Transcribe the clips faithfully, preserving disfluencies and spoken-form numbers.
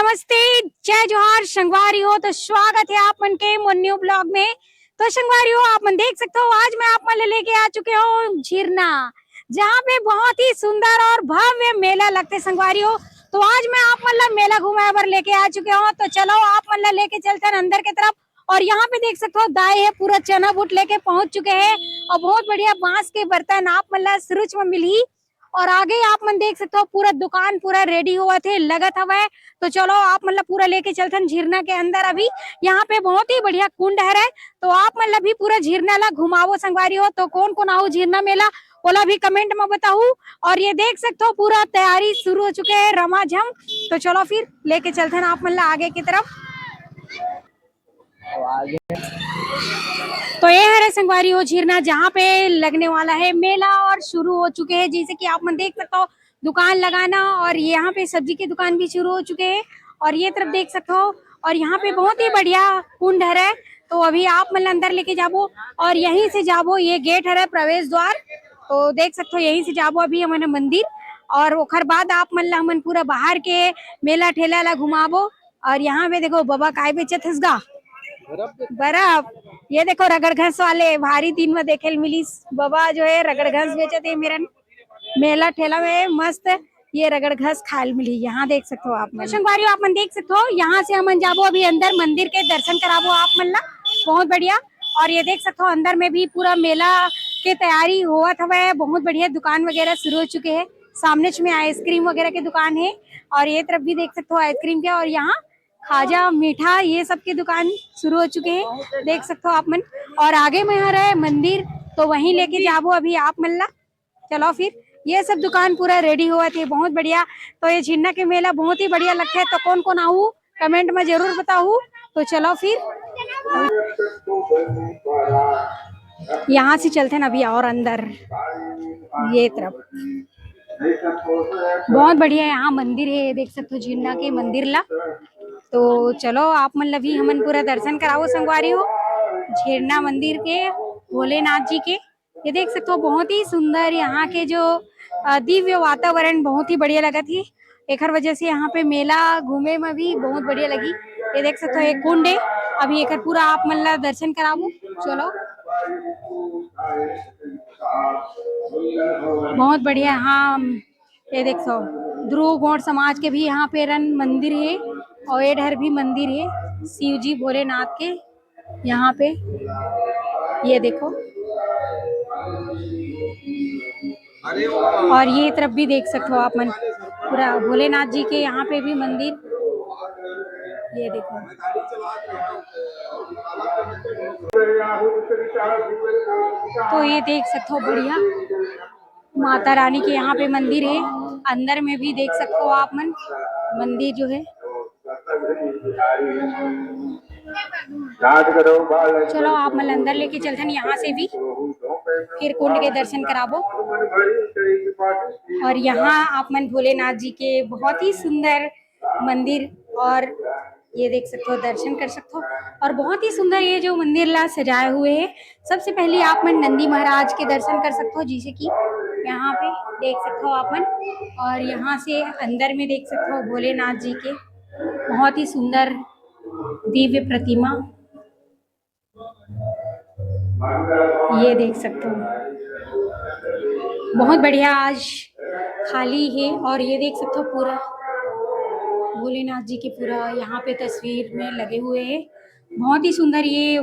नमस्ते, जय जोहार संगवारी हो। तो स्वागत है आप मन के मोर न्यू ब्लॉग में। तो संगवारी हो, आप मन देख सकते हो, आज मैं आप मन ले लेके आ चुके हूँ झिरना, जहाँ पे बहुत ही सुंदर और भव्य मेला लगते संगवारी हो। तो आज मैं आप मन ला मेला घुमाए बर लेके आ चुके हूँ। तो चलो, आप मन ला लेके चलते हैं अंदर के तरफ। और यहाँ पे देख सकते हो, दाई है पूरा चना बूट लेके पहुंच चुके हैं और बहुत बढ़िया बांस के बर्तन आप मन ला सुरुच में मिलही। और आगे आप मन देख सकते हो, पूरा दुकान पूरा रेडी हुआ थे, लगत हवय। तो चलो, आप मन ला पूरा लेके चलथन झिरना के अंदर। अभी यहाँ पे बहुत ही बढ़िया कुंड हरय, तो आप मन ला भी पूरा झिरना ला घुमावो संगवारी हो। तो कोन कोन आहू झिरना मेला, ओला भी कमेंट में बताहू। और ये देख सकते हो, पूरा तैयारी शुरू हो चुके है, रमाझम। तो चलो फिर लेके चलथन आप मन ला आगे की तरफ। तो ये हरे संगवारी हो झिरना, जहाँ पे लगने वाला है मेला और शुरू हो चुके हैं। जैसे कि आप मन देख सकते हो, दुकान लगाना और यहाँ पे सब्जी की दुकान भी शुरू हो चुके हैं। और ये तरफ देख सकते हो, और यहाँ पे बहुत ही बढ़िया कुंड हरे। तो अभी आप मन ला अंदर लेके जाबो और यहीं से जाबो, ये गेट हरे प्रवेश द्वार। तो देख सकते हो, यहीं से जाबो अभी हमन मंदिर, और ओखर बाद आप मन ला हमन पूरा बाहर के मेला ठेला ला घुमाबो। और यहाँ पे देखो, बबा काय बेचत हस गा? बर्फ। ये देखो, रगड़ घस वाले, भारी दिन में देखे ल मिलिस। बबा जो है, रगड़ घस बेचत है मेरन। मेला ठेला में मस्त ये रगड़ घस खाए ल मिली। यहाँ देख सकते हो आप मन। संगवारी हो, आप मन देख सकते हो, यहाँ से हमन जाबो अभी अंदर, मंदिर के दर्शन कराबो आप मन ला। बहुत बढ़िया। और ये देख सकते हो, अंदर में भी पूरा मेला के तैयारी होवत हवय। बहुत बढ़िया दुकान वगैरह शुरू हो चुके हैं। सामने च में आइसक्रीम वगैरह के दुकान है और ये तरफ भी देख सकते हो आइसक्रीम के, और यहाँ खाजा, मीठा, ये सब के दुकान शुरू हो चुके हैं, देख सकते हो आप मन। और आगे में हरे मंदिर, तो वहीं लेके जाबो अभी आप मन ला। चलो फिर, ये सब दुकान पूरा रेडी हुआ थे, बहुत बढ़िया। तो ये झिरना के मेला बहुत ही बढ़िया लगता है। तो कोन कोन आहू, कमेंट में जरूर बताहू। तो चलो फिर, यहाँ से चलते हैं अभी और अंदर, ये तरफ। बहुत बढ़िया यहाँ मंदिर है, देख सकते हो झिरना के मंदिर ला। तो चलो, आप मन ला भी हमन पूरा दर्शन कराओ संगवारी हो, झिरना मंदिर के, भोलेनाथ जी के। ये देख सकते हो, बहुत ही सुंदर यहाँ के जो, अ, दिव्य वातावरण बहुत ही बढ़िया लगत हे। एखर वजह से यहाँ पे मेला घूमे में भी बहुत बढ़िया लगी। ये देख सकते हो, एक कुंड है, अभी एकर पूरा आप मन ला दर्शन कराबो। चलो, बहुत बढ़िया। हाँ, ये देख सो, ध्रुव गौड़ समाज के भी यहाँ पे रन मंदिर है और ये डहर भी मंदिर है शिव जी भोलेनाथ के यहाँ पे। ये देखो, और ये तरफ भी देख सकते हो आप मन, पूरा भोलेनाथ जी के यहाँ पे भी मंदिर। ये देखो, तो ये देख सकते हो, बढ़िया माता रानी के यहाँ पे मंदिर है। अंदर में भी देख सकते हो आप मन, मंदिर जो है। चलो, आप मन अंदर लेके चलथन यहाँ से भी, फिर कुंड के दर्शन कराबो। और यहाँ आप मन भोलेनाथ जी के बहुत ही सुंदर मंदिर, और ये देख सकते हो, दर्शन कर सकते हो। और बहुत ही सुंदर ये जो मंदिर ला सजाए हुए है। सबसे पहले आप मन नंदी महाराज के दर्शन कर सकते हो, जैसे कि यहाँ पे देख सकते हो आप मन। और यहाँ से अंदर में देख सकते हो भोलेनाथ जी के बहुत ही सुंदर दिव्य प्रतिमा, ये देख सकते हो, बहुत बढ़िया। आज खाली है और ये देख सकते हो, पूरा भोलेनाथ जी के पूरा यहाँ पे तस्वीर में लगे हुए हैं। बहुत ही सुंदर ये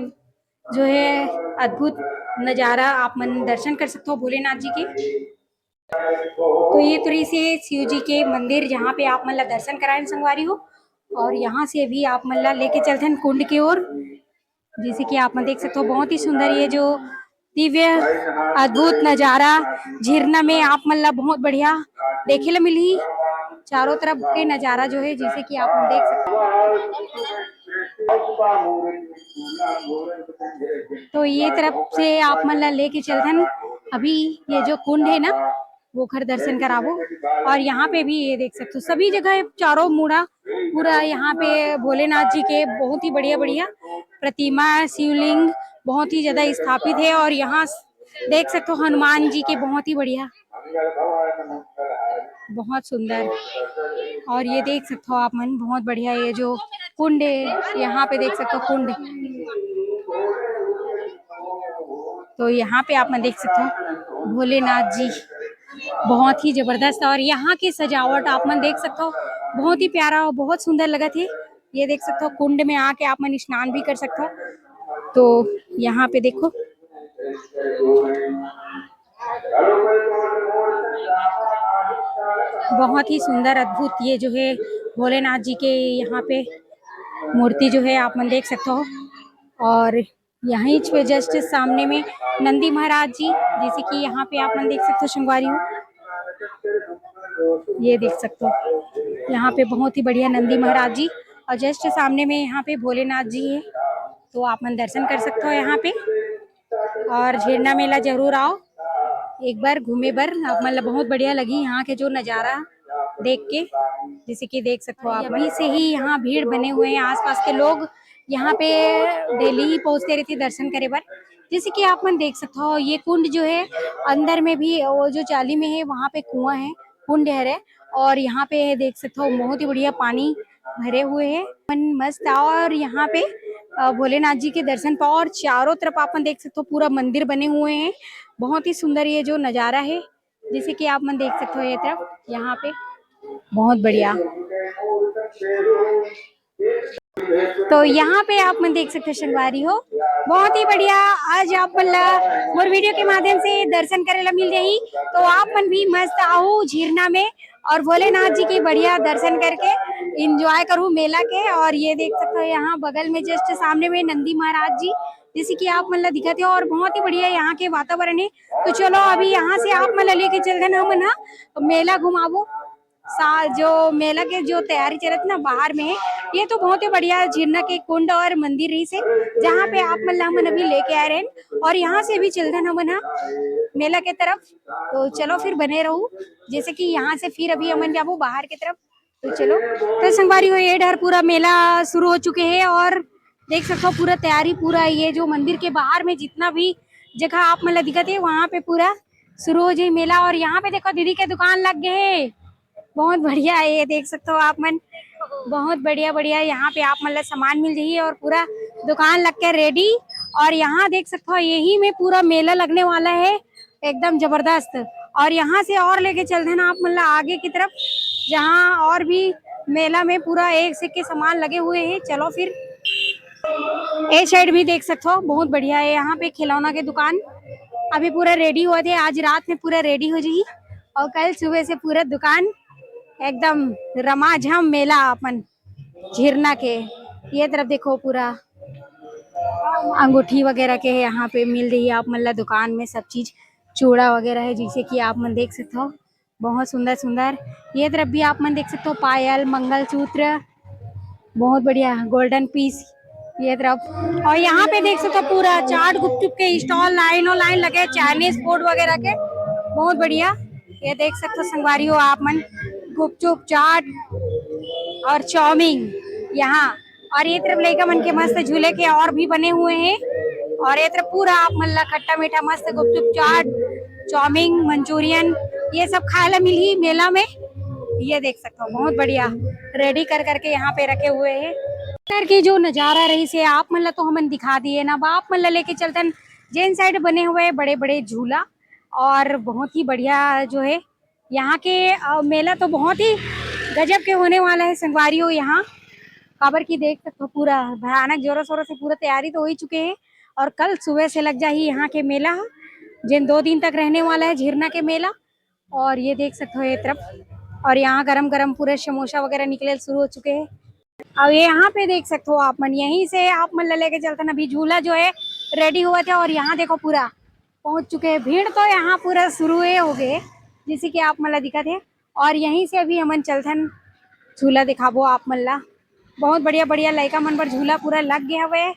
जो है अद्भुत नज़ारा, आप मन दर्शन कर सकते हो भोलेनाथ जी के। तो ये तुरी से शिव जी के मंदिर, जहाँ पे आप मन ला दर्शन कराए संगवारी हो, और यहाँ से भी आप मन ला लेके चलथन कुंड की ओर। जैसे कि आप मन देख सकते हो, बहुत ही सुंदर ये जो दिव्य अद्भुत नजारा झिरना में आप मन ला बहुत बढ़िया देखे ला मिलही। चारों तरफ के नजारा जो है, जैसे कि आप मन देख सकते हो, तो ये तरफ से आप मन ला लेके चलथन। अभी ये जो कुंड है ना, वो घर दर्शन कराबो। और यहाँ पे भी ये देख सकते हो, सभी जगह चारों मुड़ा पूरा यहाँ पे भोलेनाथ जी के बहुत ही बढ़िया बढ़िया प्रतिमा, शिवलिंग बहुत ही ज्यादा स्थापित है। और यहाँ देख सकते हो, हनुमान जी के बहुत ही बढ़िया बहुत सुंदर। और ये देख सकते हो आप मन, बहुत बढ़िया, ये जो कुंड है, यहाँ पे देख सकते हो कुंड। तो यहाँ पे आप मन देख सकते हो भोलेनाथ जी, बहुत ही जबरदस्त। और यहाँ की सजावट आप मन देख सकते हो, बहुत ही प्यारा और बहुत सुंदर लगत हे। ये देख सकते हो कुंड में आके आप मन स्नान भी कर सकते हो। तो यहाँ पे देखो, बहुत ही सुंदर अद्भुत ये जो है भोलेनाथ जी के यहाँ पे मूर्ति जो है आप मन देख सकते हो। और यहीं पे जस्ट सामने में नंदी महाराज जी, जैसे कि यहाँ पे आप मन देख सकते हो संगवारी हो, ये देख सकते हो यहाँ पे बहुत ही बढ़िया नंदी महाराज जी। और जस्ट सामने में यहाँ पे भोलेनाथ जी है, तो आप मन दर्शन कर सकते हो यहाँ पे। और झिरना मेला जरूर आओ एक बार घूमे बर, आप मन ला बहुत बढ़िया लगी यहाँ के जो नजारा देख के। जैसे कि देख सकते हो आप, वहीं से ही यहाँ भीड़ बने हुए हैं आसपास के लोग, यहाँ पे डेली ही पहुँचते रहते दर्शन करे बर। जैसे कि आप मन देख सकते हो ये कुंड जो है अंदर में भी वो जो जाली में है वहाँ पे कुआं है, कुंड है रे। और यहाँ पे देख सकते हो बहुत ही बढ़िया पानी भरे हुए है, मन मस्त। और यहाँ पे अ, भोलेनाथ जी के दर्शन पाओ और चारों तरफ आप मन देख सकते हो पूरा मंदिर बने हुए हैं। बहुत ही सुंदर ये जो नजारा है, जैसे कि आप मन देख सकते हो ये तरफ यहाँ पे बहुत बढ़िया। तो यहाँ पे आप मन देख सकते हो संगवारी हो, बहुत ही बढ़िया। आज आप मन ला मोर वीडियो के माध्यम से दर्शन करे ला मिल जाही, तो आप मन भी मस्त आहू झिरना में और भोलेनाथ जी के बढ़िया दर्शन करके एंजॉय करू मेला के। और ये देख सकते हो यहाँ बगल में जस्ट सामने में नंदी महाराज जी, जैसे कि आप मन ला दिखत हे, और बहुत ही बढ़िया यहाँ के वातावरण है। तो चलो अभी यहाँ से आप मन ला लेके चलथन हमन हा मेला घुमाबो। सा जो मेला के जो तैयारी चलत ना बाहर में है, ये तो बहुत ही बढ़िया झिरना के कुंड और मंदिर रहिस हे, जहाँ पे आप मन ला हमन अभी लेके आए रहे हैं। और यहाँ से भी चलथन हमन हा मेला के तरफ। तो चलो फिर बने रहू, जैसे कि यहाँ से फिर अभी हमन जाबो बाहर के तरफ। तो चलो, तो संगवारी हो, ये डहर पूरा मेला शुरू हो चुके हैं और देख सकते हो पूरा तैयारी, पूरा ये जो मंदिर के बाहर में जितना भी जगह आप मन ला दिखत है वहाँ पे पूरा शुरू हो जाही मेला। और यहाँ पे देखो दीदी के दुकान लग गए है, बहुत बढ़िया है। ये देख सकते हो आप मन, बहुत बढ़िया बढ़िया यहाँ पे आप मन ला सामान मिल जाही और पूरा दुकान लग के रेडी। और यहाँ देख सकते हो यही में पूरा मेला लगने वाला है, एकदम जबरदस्त। और यहाँ से और लेके चलते हैं ना आप मन ला आगे की तरफ, जहाँ और भी मेला में पूरा एक से एक के सामान लगे हुए हैं। चलो फिर ए साइड भी देख सकते हो, बहुत बढ़िया है यहाँ पे खिलौना के दुकान। अभी पूरा रेडी होवत हे, आज रात में पूरा रेडी हो जाही और कल सुबह से पूरा दुकान एकदम रमाझम मेला अपन झिरना के। ये तरफ देखो पूरा अंगूठी वगैरह के यहाँ पे मिल रही है आप मन ला दुकान में सब चीज, चूड़ा वगैरह है जैसे कि आप मन देख सकते हो बहुत सुंदर सुंदर। ये तरफ भी आप मन देख सकते हो पायल, मंगलसूत्र, बहुत बढ़िया गोल्डन पीस ये तरफ। और यहाँ पे देख सकते हो पूरा चाट गुपचुप के स्टॉल लाइनों लाइन लगे, चाइनीज फूड वगैरह के, बहुत बढ़िया। ये देख सकते हो संगवारी हो आप मन, गुपचुप, चाट और चाउमीन यहाँ। और ये तरफ लइका मन के मस्त झूले के और भी बने हुए हैं। और ये तरफ पूरा आप मन ला खट्टा मीठा मस्त गुपचुप, चाट, चाउमीन, मंचूरियन, ये सब खाए ला मिलही मेला में। ये देख सकते हो बहुत बढ़िया रेडी कर करके यहाँ पे रखे हुए हैं। अंदर के जो नजारा रहिस हे आप मन ला तो हमन दिखा दिए ना, अब आप मन ला लेके चलथन जेन साइड बने हुए हैं बड़े बड़े झूला। और बहुत ही बढ़िया जो है यहाँ के अ, मेला तो बहुत ही गजब के होने वाला है संगवारी हो यहाँ, काबर की देख सकते हो पूरा भयानक जोरों शोरों से पूरा तैयारी तो हो ही चुके हैं। और कल सुबह से लग जाही यहाँ के मेला, जिन दो दिन तक रहने वाला है झिरना के मेला। और ये देख सकते हो ये तरफ, और यहाँ गरम गरम पूरे समोसा वगैरह निकले शुरू हो चुके हैं। और ये यहाँ पे देख सकते हो आप मन, यहीं से आप मन ला लेके चलथन अभी झूला जो है रेडी होवत हे। और यहाँ देखो पूरा पहुँच चुके हैं, भीड़ तो यहाँ पूरा शुरू ही हो गए, जैसे कि आप मन ला दिखत हे। और यहीं से अभी हमन चलथन, झूला दिखाबो आप मन ला। बहुत बढ़िया बढ़िया लइका मन बर झूला पूरा लग गए हवे,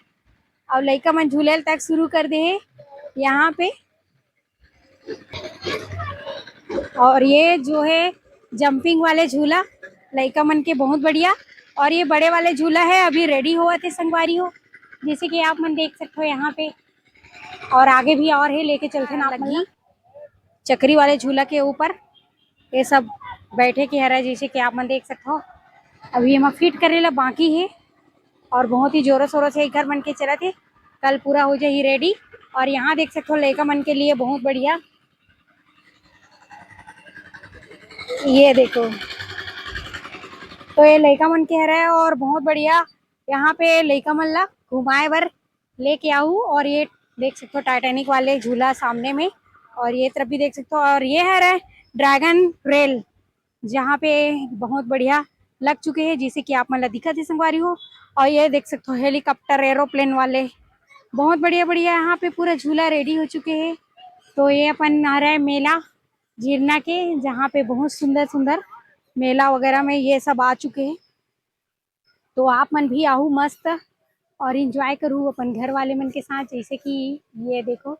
और लइका मन झूले तक शुरू कर दे हे यहाँ पे। और ये जो है जंपिंग वाले झूला लइका मन के बहुत बढ़िया। और ये बड़े वाले झूला है अभी रेडी होवत हे संगवारी हो, जैसे कि आप मन देख सकते हो यहाँ पे। और आगे भी और है, लेके चलथन आप मन ला चकरी वाले झूला के ऊपर। ये सब बैठे के हरा, जैसे कि आप मन देख सकते हो, अभी एमा फिट करे ला बाकी है और बहुत ही जोरों शोरों से घर बन के चलत हे। कल पूरा हो जाही रेडी। और यहाँ देख सकते हो, लइका मन के लिए बहुत बढ़िया, ये देखो, तो ये लइका मन के हरे और बहुत बढ़िया। यहाँ पे लइका मन ला घुमाए बर लेके आहू। और ये देख सकते हो, टाइटैनिक वाले झूला सामने में, और ये तरफ भी देख सकते हो। और ये हरे ड्रैगन रेल, जहाँ पे बहुत बढ़िया लग चुके हैं, जैसे कि आप मन ला दिखत हे संगवारी हो। और ये देख सकते हो, हेलीकॉप्टर, एरोप्लेन वाले, बहुत बढ़िया बढ़िया यहाँ पे पूरा झूला रेडी हो चुके हैं। तो ये अपन आ रहा है मेला झिरना के, जहाँ पे बहुत सुंदर सुंदर मेला वगैरह में ये सब आ चुके हैं। तो आप मन भी आहू मस्त और एंजॉय करू अपन घर वाले मन के साथ। जैसे कि ये देखो,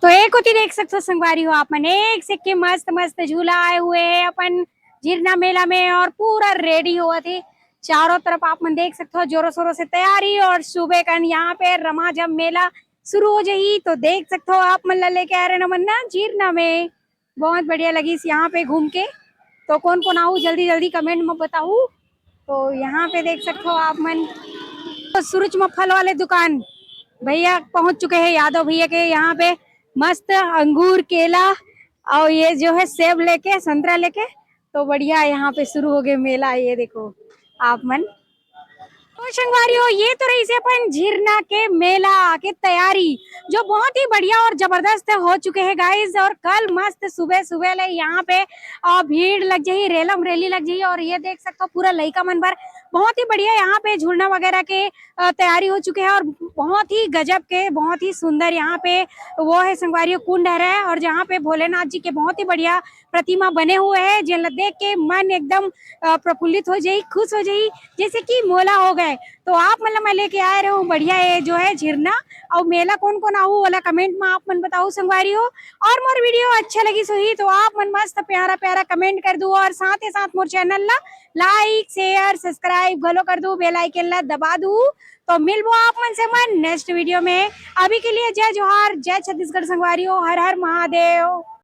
तो एक होती देख सकते हो संगवारी हो, आप मन एक से के मस्त मस्त झूला आए हुए हैं अपन झिरना मेला में, और पूरा रेडी होवत हे। चारों तरफ आप मन देख सकते हो, जोरों शोरों से तैयारी, और सुबह कन यहाँ पे रमाजम मेला शुरू हो जाही। तो देख सकते हो, आप मन ला लेके आ रहे ना मन ना झिरना में, बहुत बढ़िया लगिस यहाँ पे घूम के। तो कौन कौन आहू, जल्दी जल्दी कमेंट में बताहू। तो यहाँ पे देख सकते हो आप मन, तो सूरज म फल वाले दुकान भैया पहुँच चुके हैं, यादव भैया के यहाँ पे मस्त अंगूर, केला और ये जो है सेब लेके, संतरा लेके। तो बढ़िया, यहाँ पे शुरू हो गए मेला। ये देखो आप मन, तो संगवारी हो, ये तो रहिसे अपन झिरना के मेला के तैयारी, जो बहुत ही बढ़िया और जबरदस्त हो चुके हैं गाइस। और कल मस्त सुबह सुबह ले यहाँ पे अ, भीड़ लग जाही, रेलम रेली लग जाही। और ये देख सकते हो, पूरा लइका मन बर बहुत ही बढ़िया यहाँ पे झूलना वगैरह के अ, तैयारी हो चुके हैं, और बहुत ही गजब के, बहुत ही सुंदर यहाँ पे वो है संगवारी हो, कुंड हरे, और जहाँ पे भोलेनाथ जी के बहुत ही बढ़िया प्रतिमा बने हुए हैं, जेन ला देख के मन एकदम अ, प्रफुल्लित हो जाही, खुश हो जाही, जैसे कि मोला हो गए। तो आप मन ला मैं लेके आए रहूँ बढ़िया ये जो है झिरना। और मेला कौन कौन आहू वाला कमेंट में आप मन बताओ संगवारी हो। और मोर वीडियो अच्छा लगिस होही तो आप मन मस्त प्यारा प्यारा कमेंट कर दू, और साथ ही साथ मोर चैनल ला लाइक, शेयर, सब्सक्राइब घलो कर दू, बेल आइकन ला दबा दू। तो मिलबो आप मन से मन नेक्स्ट वीडियो में। अभी के लिए जय जोहार, जय छत्तीसगढ़ संगवारी हो, हर हर महादेव।